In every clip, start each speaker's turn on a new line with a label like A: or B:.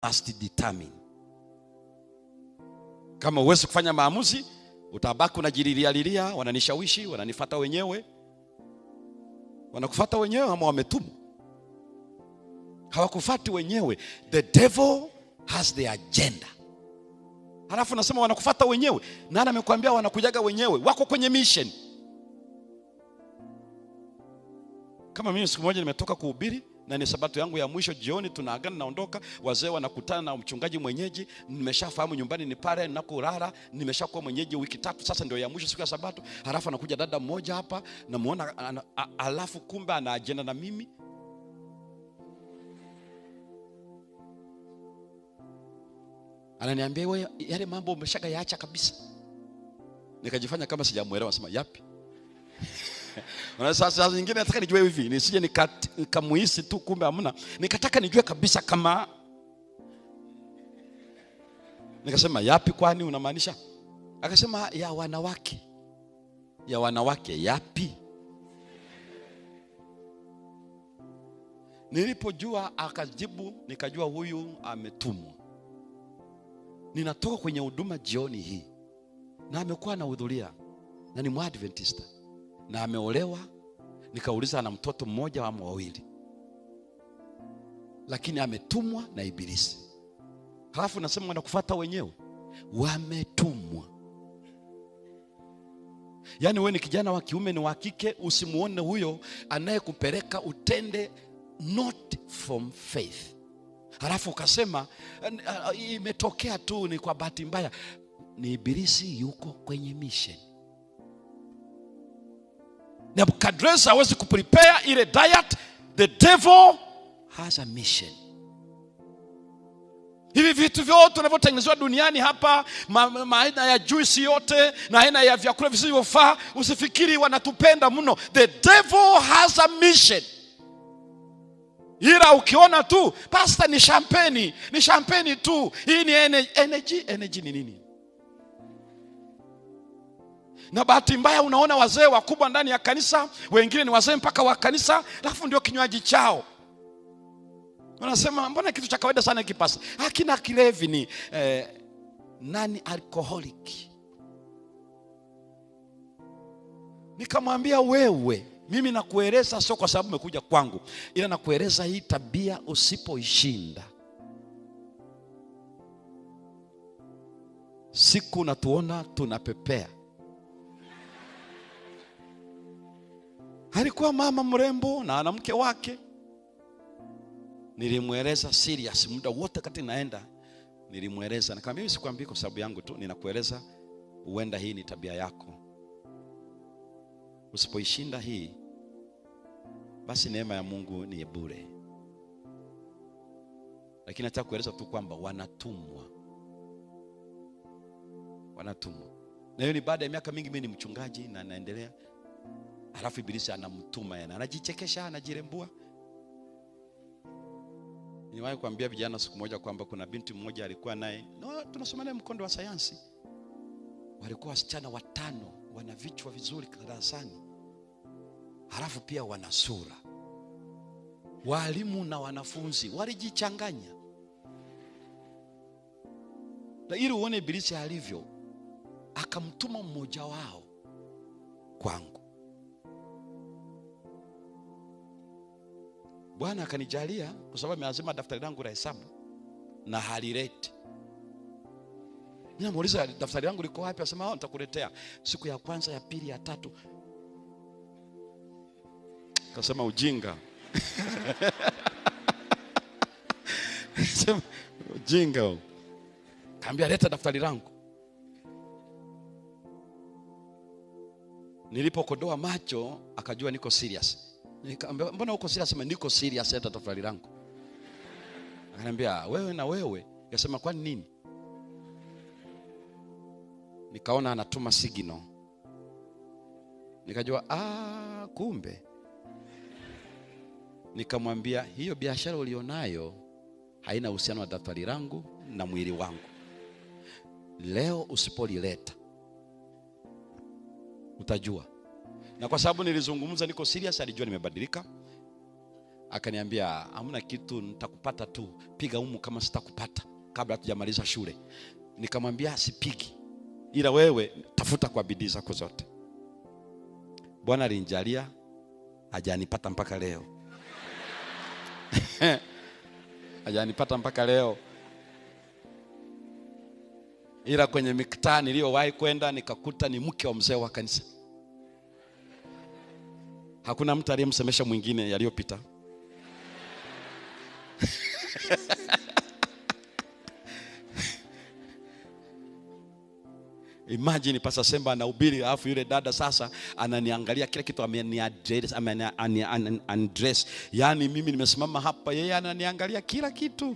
A: Must determine. Kama huwezi kufanya maamuzi, utabaki unajililia lilia, wananishawishi, wananifuata wenyewe. Wanakufuata wenyewe ama wametumwa? Hawakufuati wenyewe. The devil has the agenda. Halafu nasema wanakufuata wenyewe. Nani amekuambia wanakujaga wenyewe? Wako kwenye mission. Kama mimi siku moja nimetoka kuhubiri na ni sabato yangu ya mwisho jioni, tunaagana naondoka, wazee wanakutana na mchungaji mwenyeji, nimeshafahamu nyumbani ni pale ninakolala, nimeshakuwa mwenyeji wiki 3 sasa, ndio ya mwisho siku ya sabato. Halafu anakuja dada mmoja hapa, namuona, alafu kumbe ana agenda na mimi. Ananiambia wewe, yale mambo umeshakayaacha kabisa. Nikajifanya kama sijamuelewa, nasema yapi? Sasa nyingine nataka nijue hivi, nisije nikamuhisi tu kumbe hamna. Nikataka nijue kabisa kama, nikasema yapi kwani unamaanisha? Akasema ya wanawake. Ya wanawake yapi? Nilipojua akajibu, nikajua huyu ametumwa. Ninatoka kwenye huduma jioni hii na amekuwa anahudhuria na ni Mwadventista na ameolewa. Nikauliza ana mtoto mmoja ama wawili, lakini ametumwa na ibilisi. Halafu nasema wanakufuata wenyewe, wametumwa. Yaani wewe ni kijana wa kiume ni wa kike, usimuone huyo anayekupeleka utende not from faith. Halafu ukasema imetokea tu, ni kwa bahati mbaya. Ni ibilisi yuko kwenye mission. Nebuchadnezzar hawezi kuprepare ile diet. The devil has a mission. Hivi vitu vyote vinavyotengenezwa duniani hapa, aina ya juice yote na aina ya vyakula visivyofaa, usifikiri wanatupenda mno. The devil has a mission. Ila ukiona tu pastor ni champagne, ni champagne tu, hii ni energy. Energy ni nini? Na bahati mbaya unaona wazee wakubwa ndani ya kanisa, wengine ni wazee mpaka wa kanisa, alafu ndio kinywaji chao. Wanasema mbona kitu cha kawaida sana kipasa, hakina kilevi, ni nani alcoholic. Nikamwambia wewe, mimi nakueleza sio kwa sababu umekuja kwangu, ila nakueleza hii tabia usipoishinda, siku natuona tunapepea. Alikuwa mama mrembo na ana mke wake. Nilimweleza serious muda wote kati naenda, nilimweleza nikamwambia, mimi sikwambii kwa sababu yangu tu, ninakueleza huenda hii ni tabia yako. Usipoishinda hii, basi neema ya Mungu ni bure. Lakini nataka kueleza tu kwamba wanatumwa. Wanatumwa. Na hiyo ni baada ya miaka mingi mimi ni mchungaji na naendelea. Alafu ibilisi anamtuma yana, anajichekesha, anajirembua. Niwahi kuambia vijana siku moja kwamba kuna binti mmoja alikuwa naye, no, tunasoma naye mkondo wa sayansi. Walikuwa wasichana 5 wana vichwa vizuri darasani. Halafu pia wana sura. Walimu na wanafunzi walijichanganya. Na ili uone ibilisi alivyo, akamtuma mmoja wao kwangu. Bwana akanijalia kwa sababu ameazima daftari langu la hesabu na halileti. Ninamuuliza daftari langu liko wapi? Asema nitakuletea. Siku ya kwanza, ya pili, ya tatu. Akasema ujinga. Sema ujinga. Kaambia leta daftari langu. Nilipokodoa macho akajua niko serious. Nikamwambia mbona uko serious? Sema niko serious, leta daftari langu. Akaniambia wewe na wewe. Nikasema kwani nini? Nikaona anatuma signal. Nikajua kumbe. Nikamwambia hiyo biashara ulionayo haina uhusiano na daftari langu na mwili wangu. Leo usipolileta utajua. Na kwa sababu nilizungumza niko serious, alijua nimebadilika. Akaniambia hamna kitu, nitakupata tu, piga humu kama sitakupata kabla hatujamaliza shule. Nikamwambia sipigi, ila wewe tafuta kwa bidii zako zote. Bwana alinijalia, hajanipata mpaka leo. Hajanipata mpaka leo. Ila kwenye mikutano niliyowahi kwenda nikakuta ni mke wa mzee wa kanisa. Hakuna mtu aliyemsemesha mwingine yaliyopita. Imagine Pastor Semba anahubiri, alafu yule dada sasa ananiangalia kila kitu, ameniaddress, ameniundress. Yaani mimi nimesimama hapa, yeye ananiangalia kila kitu.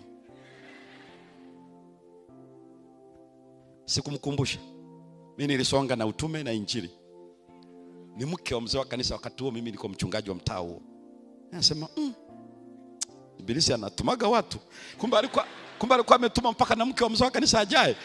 A: Sikumkumbusha. Mimi nilisonga na utume na injili. Ni mke wa mzee wa kanisa, wakati huo mimi nilikuwa mchungaji wa mtaa huo. Anasema, Ibilisi anatumaga watu. Kumbe alikuwa ametuma mpaka na mke wa mzee wa kanisa ajaye.